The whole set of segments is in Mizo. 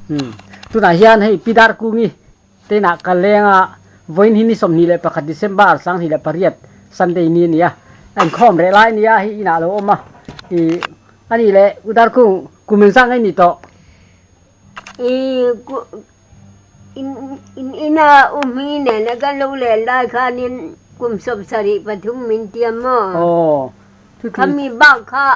Umm tunah hian hei Pi Darkungi te inah ka leng a, vawiin hi ni 21 December 2008 Sunday ni a ni a, a inkhawm reh lai a ni a, hei inah a lo awm a, ih a nih leh U Darkung kum engzah nge ni tawh? Ih in ina U Hming nena kan lo len lai khanin kum 73 min tia maw? Aw chuti. Khami bak kha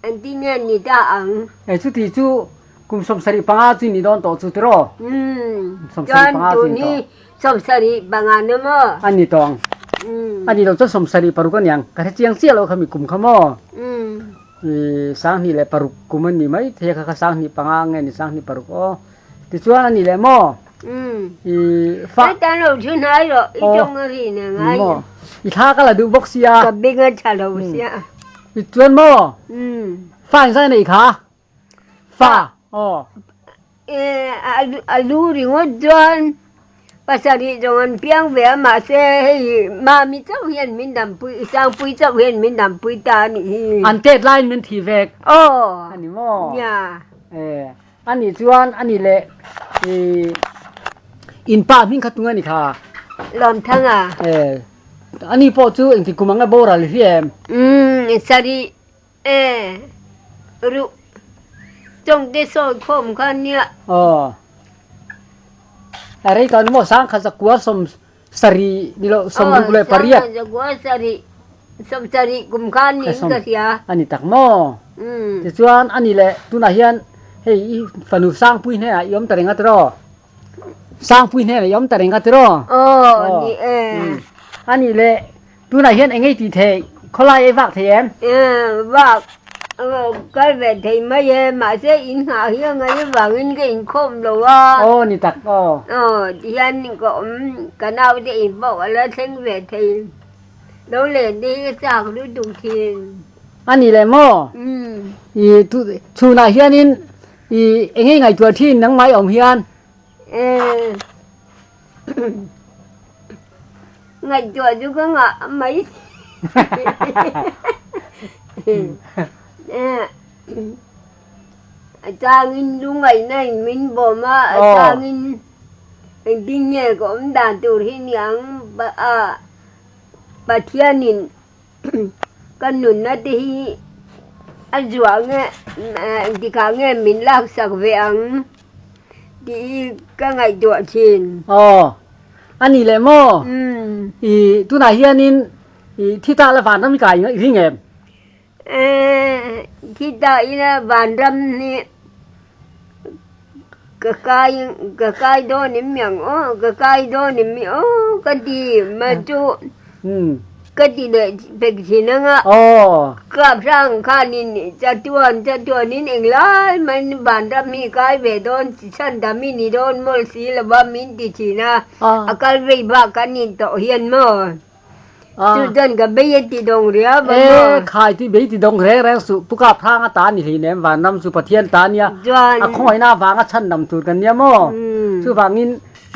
Engtin nge ni ta ang? E chuti chu kum 75 chu ni dawn tawh chu tiraw? Umm, chuan tun hi 75 na maw? A ni tawh ang. A ni lo chuan 76 a niang. Ka hre chiang chiah lo kha mi kum kha maw? I 2006 kum a ni mai thei a kha kha 2005 nge ni 2006 aw. Tichuan a ni leh maw? I fa. Heta lo thu hnai rawh, i tawng a rin a ngai. Maw? I thla ka la duh bawk sia. Ka beng a tha lo sia. Tichuan maw? Fa engzah nge nei kha? Fa aw. A lu ringawt chuan pasarih zawng an piang ve a, mahse hei Mami chauh hian min dampui, Sangpui chauh hian min dampui ta a nih hi. An tet laiin min thi vek. Aw. A ni maw? Nia. E. A nih chuan a nih leh i in pa hming kha tung a ni kha. Lawmthanga. E. A ni pawh chu engti kum anga boral hi em? Umm sarih e ruh tawngte sawi khawm kha nia. Aw. A rei tawh ni maw 1970 ni loh 68. Aw 1970 70 kum kha niin ka hria. A ni tak maw? Tichuan a ni leh tunah hian hei i fanu Sangpui hnenah i awm ta reng a tiraw? Sangpui hnenah i awm ta reng a tiraw? Aw ni e. A nih leh tunah hian eng ei tih theih? Khawlai ei vak thei em? Vak kal ve thei mai e, mahse in nghah hi a ngaih avangin ka inkhawm lo a. Aw ni tak aw. Aw tihian ka awm ka naute in pawh a la thleng ve thei. Lo len te hi ka chak lutuk thin. A nih leh maw? I chhunah hianin i eng ei ngaihtuah thin nangmah i awm hian? Ngaihtuah chu ka ngah mai. A changin lungaihna in min bawm a, a changin engtin nge ka awm dan tur hi niang a Pathianin ka nunna te hi a zuah nge engtikah nge min laksak ve ang tih hi ka ngaihtuah thin. Aw, a nih leh maw? I tunah hianin i thi ta la vanram i kai i ring em? Thi ta ila vanram hi ka kai ka kai dawn em mi ang aw ka kai dawn em mi aw ka ti mah chu ka ti leh pek thin ang a kap hrang khanin chatuan chatuanin englai maiin vanram hi kai ve dawn chhan dam i ni dawn mawlh si lova min ti thin a a kal vei bak kan intawh hian maw. Chu chuan ka bei a ti dawng riau a maw? E khai tui bei ti dawng reng reng suh. Pu Kap Hrang a ta ni hlei nem Vanram chu Pathian ta nia. Chuan. A khawngaihna avanga chhan dam tur kan nia maw? Chuvangin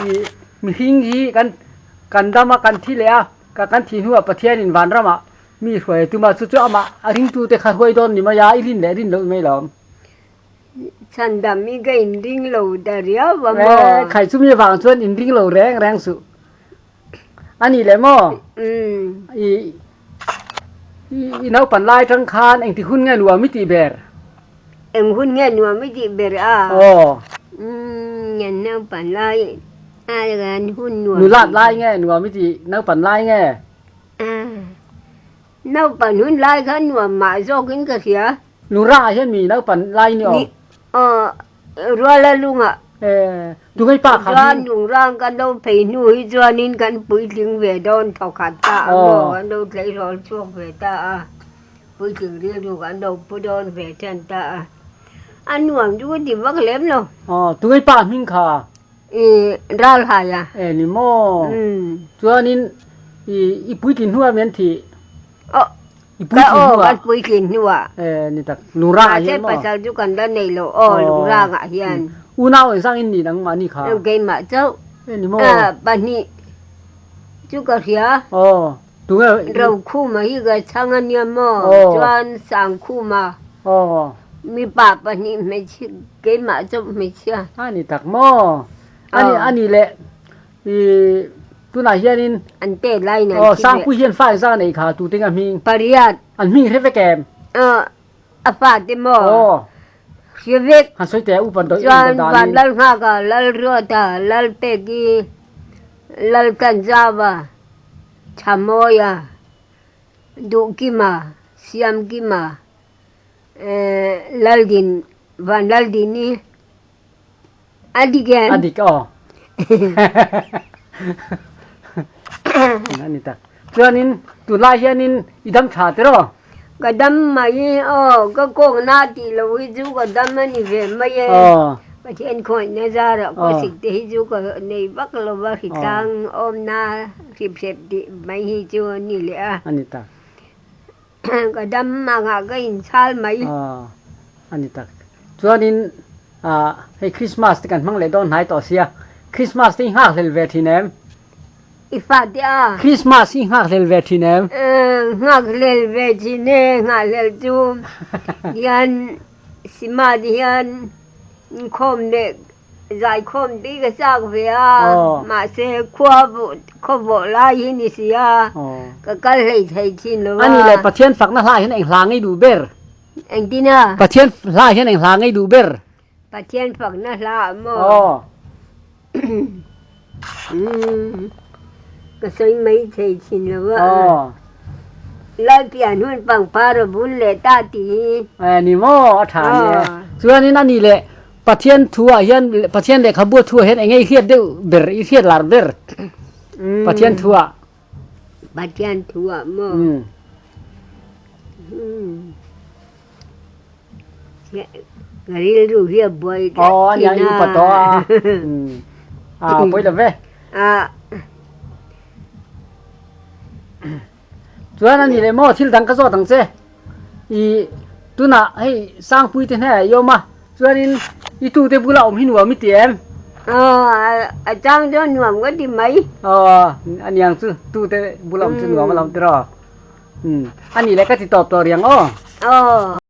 i mihring hi kan kan dam a kan thi leh a, ka kan thih hnuah Pathianin Vanramah mi hruai a tum a, chu chu amah a ringtute kha hruai dawn ni mai a, i rin leh rin loh mai lo. Chhan dam i ka inring lo ta riau a maw? E khai chumi avang chuan inring lo reng reng suh. A nih leh maw? I i naupan lai atang khan engti hun nge nuam i tih ber? Eng hun nge nuam i tih ber a? Aw. Ngen naupan lai khan hun nuam. Nulat lai nge nuam i tih naupan lai nge? Naupan hun lai khan nuam mah zawkin ka hria. Lura ah hian mi naupan lai ni awm? Aw, Ruala lungah. Eh, tungai pa kha Chuan lungrang kan lo phei hnu hi chuanin kan puitling ve dawn thawkhat ta a maw, kan lo tleirawl chhuak ve ta a, puitling rilru kan lo pu dawn ve tan ta a. A nuam chu ka ti vak lem lo. Aw, tungai pa hming kha? I Ralhai a. Eh ni maw? Chuanin i i puitlin hnuah mi an thih? Aw, I puitlin hnuah. Aw, kan puitlin hnuah. Eh, ni tak. Lungrangah hian maw? Mahse pasal chu kan la nei lo aw, lungrangah hian. Unau engzang in nih nangmah ni kha? Keimah chauh. Eh, ni maw? Pahnih chu ka hria. Aw, tunge? Rokhuma hi ka chhang a nia maw? Aw. Chuan Sangkhuma. Aw. Mipa pahnih hmeichhia keimah chauh hmeichhia. A ni tak maw? A ni a ni leh i tunah hianin An te laiin an thi ve. Sangpui hian fa engzah a neih kha tute nga hming? Pariat. An hming hre vek em? A fate maw? Aw. Hre vek. Han sawi teh a upa dawih Chuan Vanlalnghaka, Lalruata, Lalpeki, Laltanzava, Thamawia, Duhkima, Siamkima, Laldin, Vanlaldini, a dik em? A dik aw. A ni tak. Chuanin tunlai hianin i dam tha tiraw? Ka dam mai aw, ka kawkna tih loh hi chu ka dam a ni ve mai e. Pathian khawngaihna zarah khawsik te hi chu ka nei vak lo va, hritlang awmna hriphrep tih mai hi chu a ni leh a. A ni tak. Ka dam angah ka inchhal mai. Aw, a ni tak. Chuanin hei Christmas te kan hmang leh dawn hnai tawh sia, Christmas te hi nghakhlel ve thin em? I fate a. Christmas hi nghakhlel ve thin em? Nghakhlel ve thin e, nghakhlel chu hian Sima te hian inkhawm leh zaikhawm te hi ka chak ve a, mahse khua khaw vawh lai hi ni si a, ka kal hlei thei thin lo a. A nih leh Pathian fakna hla hian eng hla ngei duh ber? Engtin a? Pathian hla hian eng hla ngei duh ber? Pathian fakna hla ah maw? Aw. Umm ka sawi mai thei thin lo a. Aw. Lalpian hun pangpar a bul leh ta tih hi. Eh ni maw a tha ni e. Chuanin a nih leh Pathian thu ah hian Pathian lehkhabu thu ah hian eng nge i hriat deuh ber i hriat lar ber Pathian thu ah. Pathian thu ah maw? Umm. Ka rilru hi a buai tlat Aw a nia i upa tawh a. A pawi lo ve. Chuan a ni leh maw thil dang ka zawt ang che. I tunah hei Sangpui te hnenah i awm a, chuanin i tute bula awm hi nuam i ti em? Aw a chang chuan nuam ka ti mai. Aw a niang chu tute bula awm chu nuam a lo ti rawh. A nih leh ka ti tawp tawh riang aw. Aw.